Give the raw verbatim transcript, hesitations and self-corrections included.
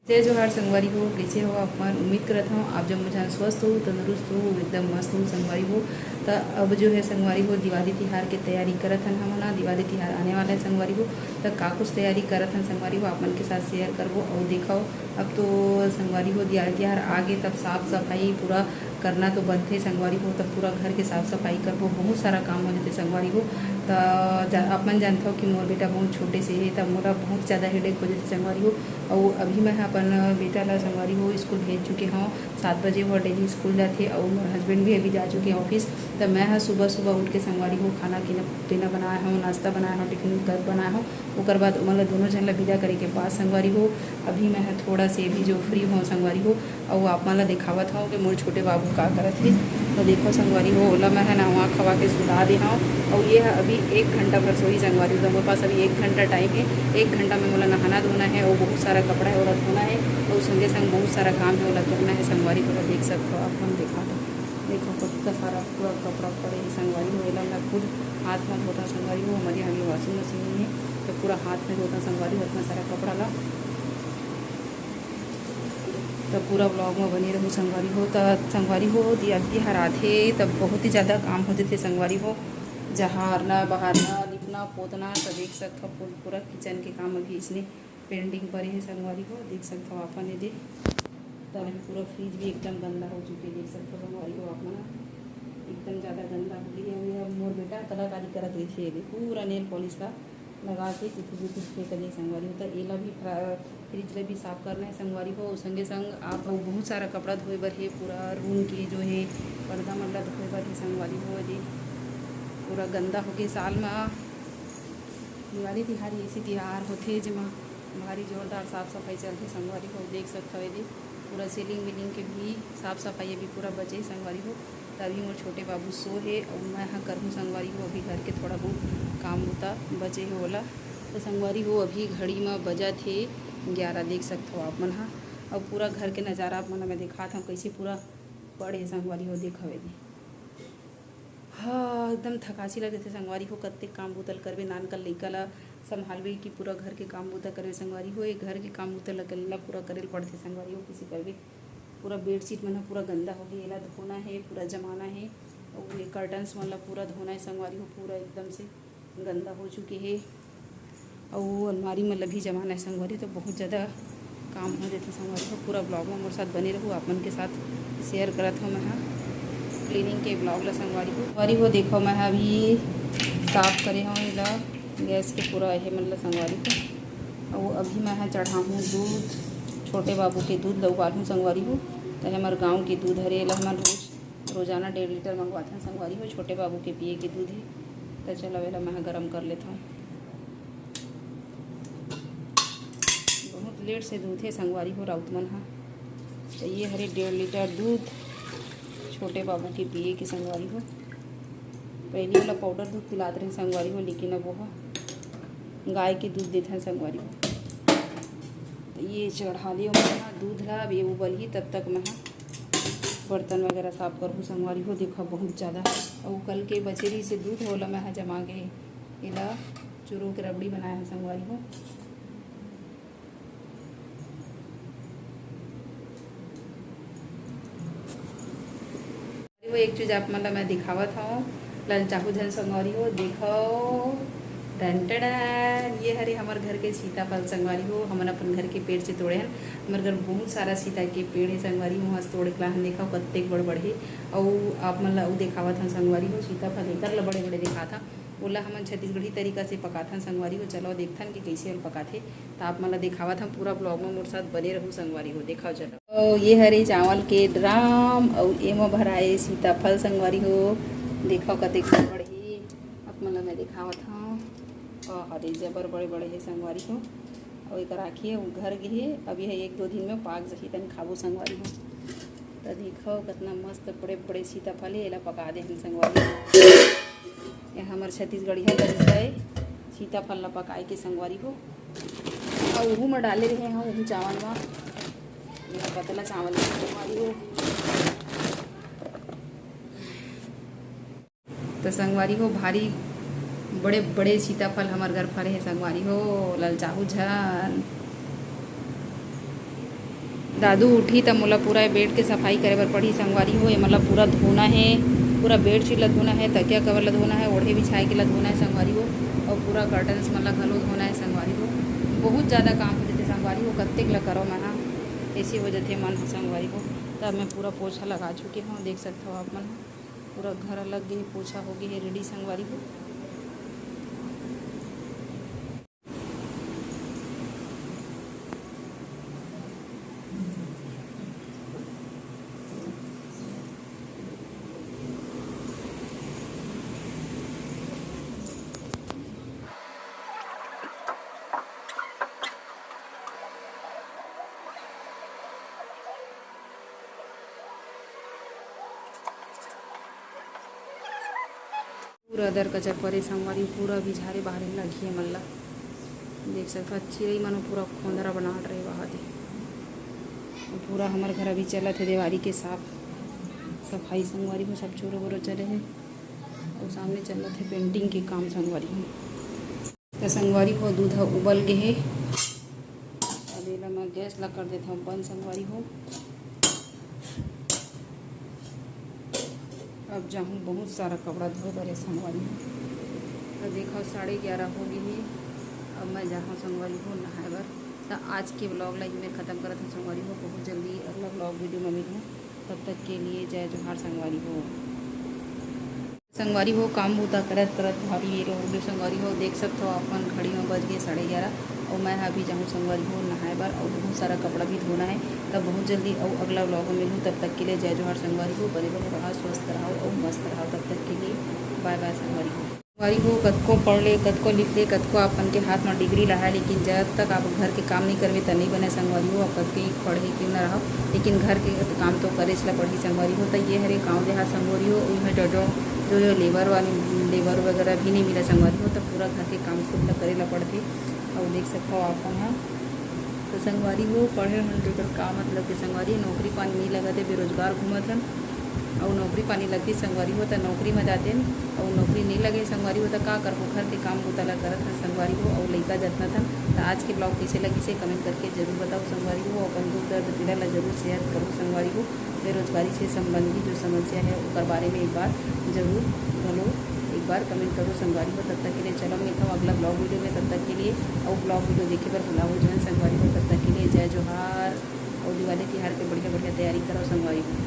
जय जोहार संगवारी हो, कइसे हो आप मन? उम्मीद करत हव आप जम्मो झन स्वस्थ हो, तंदुरुस्त हो, एकदम मस्त हो संगवारी हो। त अब जो है संगवारी हो, दिवाली तिहार के तैयारी करत हन हमन ह। दिवाली तिहार आने वाला है संगवारी हो, त का कुछ तैयारी करत हन संगवारी हो, आप मन के साथ share करबो। अउ देखव, अब तो संगवारी हो, दिवाली तिहार आगे, तब साफ सफाई पूरा करना तो बनथे संगवारी हो, तब पूरा घर के साफ सफाई करबो, बहुत सारा काम हो जथे संगवारी हो। त जा-, आप मन जानथव कि मोर बेटा बहुत छोटे से हे, तब मोला बहुत ज़्यादा headache हो जथे संगवारी हो। अउ अभी मैं ह अपन बेटा ला संगवारी हो स्कूल भेज चुके हव। सात बजे वो daily स्कूल जाथे, अउ मोर husband भी अभी जा चुके हैं office। त मैं ह सुबह सुबह उठ के संगवारी हो खाना पीना, पीना बनाए हव, नाश्ता बनाए हव, टिफिन कर बनाए हव। ओकर बाद ओमन ला दोनों झन ला विदा करे के बाद संगवारी हो, अभी मैं ह थोड़ा से अभी जो free हव संगवारी हो, अउ आप मन ला देखावत हव कि मोर छोटे बाबू का करत हे। त देखो संगवारी हो, ओला मैं ह नहवा खवा के सुता दे हव। अउ ये ह अभी एक घंटा भर सोही संगवारी हो। त मोर पास अभी एक घंटा time हे, एक घंटा में मोला नहाना धोना हे, अउ बहुत सारा कपड़ा हे, ओला धोना हे, अउ संगे संग बहुत सारा काम हे, ओला करना हे संगवारी हो। देख सकत हव, आप मन देखा दो, देखो कतका सारा पूरा कपड़ा पड़े हे संगवारी हो। एला मैं खुद हाथ में धोता संगवारी हो, हमारे यहाँ washing machine नहीं है, तो पूरा हाथ में धोता संगवारी हो, इतना सारा कपड़ा ला। त पूरा vlog में बने रहू संगवारी हो। त संगवारी हो, दिवाली तिहार आथे त बहुत ही ज़्यादा काम हो जथे संगवारी हो, जहारना बहारना, लिपना पोतना। त देख सकत हव, पूरा kitchen के काम अभी इसने pending पड़े हे संगवारी हो, देख सकत हव आप मन एदे। त अभी पूरा fridge भी एकदम गंदा हो चुके हे, देख सकत हव संगवारी हो आप मन, एकदम ज़्यादा गंदा हो गई है। अभी अब मोर बेटा कलाकारी करत रहिथे एदे, पूरा nail polish ला लगा के कुथु कुथु फेंक दे संगवारी हो। त एला भी फ्रा-, fridge ला भी साफ करना है संगवारी हो। संगे संग आप बहुत सारा कपड़ा धोए बर हे, पूरा room के जो है पर्दा मन ला धोए बर हे संगवारी हो। एदे पूरा गंदा हो गए साल मा। दिवाली तिहार ऐसी तिहार होथे जेमा भारी जोरदार साफ सफाई चलथे संगवारी हो। देख सकत हव एदे पूरा ceiling विलिंग के भी साफ सफाई अभी पूरा बचे संगवारी हो। त अभी मोर छोटे बाबू सो हे अउ मैं ह करहूँ संगवारी हो, अभी घर के थोड़ा बहुत काम बुता बचे हे ओला। त संगवारी हो, अभी घड़ी म बजत हे ग्यारह, देख सकत हव आप मन ह। अउ पूरा घर के नजारा आप मन ल मैं देखात हव, कइसे पूरा पड़े हे संगवारी हो, देखव एदे। हाँ, एकदम थकासी लगथे संगवारी हो, कतेक काम बुता ल करबे, नानकन लइका ल संभालबे कि पूरा घर के काम बुता करबे संगवारी हो, ये घर के काम बुता ल, ल पूरा करे ल पड़थे संगवारी हो, कइसे करबे। पूरा bedsheet मन ह पूरा गंदा हो गे, एला धोना हे, पूरा जमाना हे, अउ ये curtains मन ल पूरा धोना हे संगवारी हो, पूरा एकदम से गंदा हो चुके हे। अउ अलमारी मन ल भी जमाना हे संगवारी, तो बहुत ज़्यादा काम हो जथे संगवारी हो। पूरा vlog में मोर साथ बने रहू, आप मन के साथ share करत हव मैं ह cleaning के vlog ला संगवारी हो। संगवारी हो देखो, मैं ह अभी साफ करे हव एला, गैस के पूरा एहे मन ला संगवारी हो। अउ अभी मैं ह चढ़ाहूँ दूध, छोटे बाबू के दूध ल उबालहूँ संगवारी हो। त हमर गाँव के दूध हरे, एला हमन रोज रोजाना डेढ़ लीटर मंगवाथन संगवारी हो, छोटे बाबू के पिए के दूध हे। त चलो एला मैं ह गरम कर लेथव। बहुत लेट से दूध हे संगवारी हो राउत मन ह। त ये हरे डेढ़ लीटर दूध, छोटे बाबू के पिए के संगवारी हो। पहली वाला powder दूध पिलात रहे संगवारी हो, लेकिन अब वो गाय के दूध देथन संगवारी हो। त ये चढ़ा दियो मैं ह दूध ला, अब ये उबलही तब तक मैं ह बर्तन वगैरह साफ करहूँ संगवारी हो। देखो बहुत ज़्यादा, अउ कल के बचे रहिसे दूध, ओला मैं ह जमा के एला चुरो के रबड़ी बनाए हव संगवारी हो। वो एक चीज आप मन ला मैं दिखावत हव, ललचाहू झन संगवारी हो, देखो, टन टन, ये हरे हमर घर के सीताफल संगवारी हो, हमन अपन घर के पेड़ से तोड़े हन। हमर घर बहुत सारा सीता के पेड़ हे संगवारी हो, आज तोड़े के लाहन, देखो कतेक बड़ बड़ हे। अउ आप मन ला अउ देखावत हन संगवारी हो, सीताफल एकर ला बड़े बड़े दिखात हन, ओला हमन छत्तीसगढ़ी तरीका से पकाथन संगवारी हो। चलो देखथन कि कइसे हम पकाथे, त आप मन ला देखावत हन, पूरा vlog में मोर साथ बने रहू संगवारी हो। देखो चलो, तो ये हरे चावल के ड्राम अउ एमा भराए सीताफल संगवारी हो। देखो कतेक बड़ हे, आप मन ला मैं देखावत हव। अ, हरे जबर बड़े बड़े हे संगवारी हो। अउ एकर आँखी ह उघर गे हे। अब ये एक दो दिन में पाक जही, तन खाबो संगवारी हो। त देखो कतना मस्त बड़े बड़े सीताफल हे, एला पका दे हन संगवारी हो। ये हमर छत्तीसगढ़िया तरीका हे सीताफल ला पकाए के संगवारी हो। अउ उहू म डाले रहे हव, उहू चावल म, ये पतला चावल हे संगवारी हो। त संगवारी हो, भारी बड़े बड़े सीताफल हमर घर फरे हे संगवारी हो, ललचाहू झन। दादू उठी त मोला पूरा बेड के सफाई करे बर पड़ही संगवारी हो। एमन ला पूरा धोना हे, पूरा बेडशीट ला धोना हे, तकिया कवर ला धोना हे, ओढ़े बिछाए के ला धोना हे संगवारी हो, अउ पूरा कर्टन्स मन ला घलो धोना हे संगवारी हो। बहुत ज़्यादा काम हो जथे संगवारी हो, कत्तेक ला करो मैं हा, ऐसे हो जथे मन ह संगवारी हो। त मैं पूरा पोछा लगा चुके हूँ, देख सकत हो आप मन, पूरा घर अलग गे, पोछा हो गे हे रेडी संगवारी हो। पूरा दर कचर परे संगवारी, पूरा बिझारे बहारे लगही एमन ला। देख सकत चिरई मन पूरा खोंदरा बनात रहे वहाँ दे। पूरा हमर घर अभी चलत हे देवारी के साफ सफाई संगवारी हो, सब चोरो बोरो चले हे। अउ सामने चलत हे पेंटिंग के काम संगवारी हो। त संगवारी हो, दूध ह उबल गे हे। अब एला मैं गैस ला कर देथव बंद संगवारी हो। अब जाहूँ, बहुत सारा कपड़ा धोए बर हे संगवारी हो। त देखव, साढ़े ग्यारह हो गे हे। अब मैं जाहूँ संगवारी हो नहाए बर। त आज के व्लॉग ला इही में खत्म करत हूँ संगवारी हो। बहुत जल्दी अगला व्लॉग वीडियो में मिलहूँ, तब तक के लिए जय जोहार संगवारी हो। संगवारी हो, काम बूता करत करत भारी बेर हो गे संगवारी हो। देख सकत हो अपन घड़ी में बज गे साढ़े ग्यारह, अउ मैं ह अभी जाहूँ संगवारी हो नहाए बर, अउ बहुत सारा कपड़ा भी धोना हे। तब बहुत जल्दी अउ अगला व्लॉग में मिलहूँ, तब तक के लिए जय जोहार संगवारी हो। बने बने रहा, स्वस्थ रहा अउ मस्त रहा, तब तक के लिए बाय बाय संगवारी हो। संगवारी हो, कतको पढ़ ले, कतको लिख ले, कतको आप मन के हाथ म डिग्री ला हे, लेकिन जब तक आप घर के काम नहीं करबे त नहीं बने संगवारी हो। आप कतके पढ़े क्यों ना रहो, लेकिन घर के काम तो करेच ला पड़ही संगवारी हो। त ये हरे गाँव देहात संगवारी हो, उही में जो जो जो जो लेबर वाली, लेबर वगैरह भी नहीं मिला संगवारी हो, त पूरा घर के काम खुद ला करे ला पड़थे। अउ देख सकत हो आप मन ह, त संगवारी हो, पढ़े हन तेकर का मतलब के संगवारी, नौकरी पानी नहीं लगत हे, बेरोजगार घूमत हन। अउ नौकरी पानी लगही संगवारी हो, त नौकरी म जातेन, अउ नौकरी नइ लगे संगवारी हो, त का करबो, घर के काम बूता ल करत हन संगवारी हो, अउ लइका जतनत हन। त आज के व्लॉग कइसे लगिस हे, कमेंट करके जरूर बताओ संगवारी हो। अपन दुख दर्द पीड़ा ल जरूर शेयर करो संगवारी हो। बेरोजगारी से संबंधी जो समस्या हे, ओकर बारे में एक बार जरूर घलो एक बार कमेंट करो संगवारी हो। तब तक के लिए चलो मिलथव अगला व्लॉग वीडियो में, तब तक के लिए, अउ व्लॉग वीडियो देखे बर भुलाओ झन संगवारी हो। तब तक के लिए जय जोहार, अउ दिवाली तिहार के बढ़िया बढ़िया तैयारी करो संगवारी हो।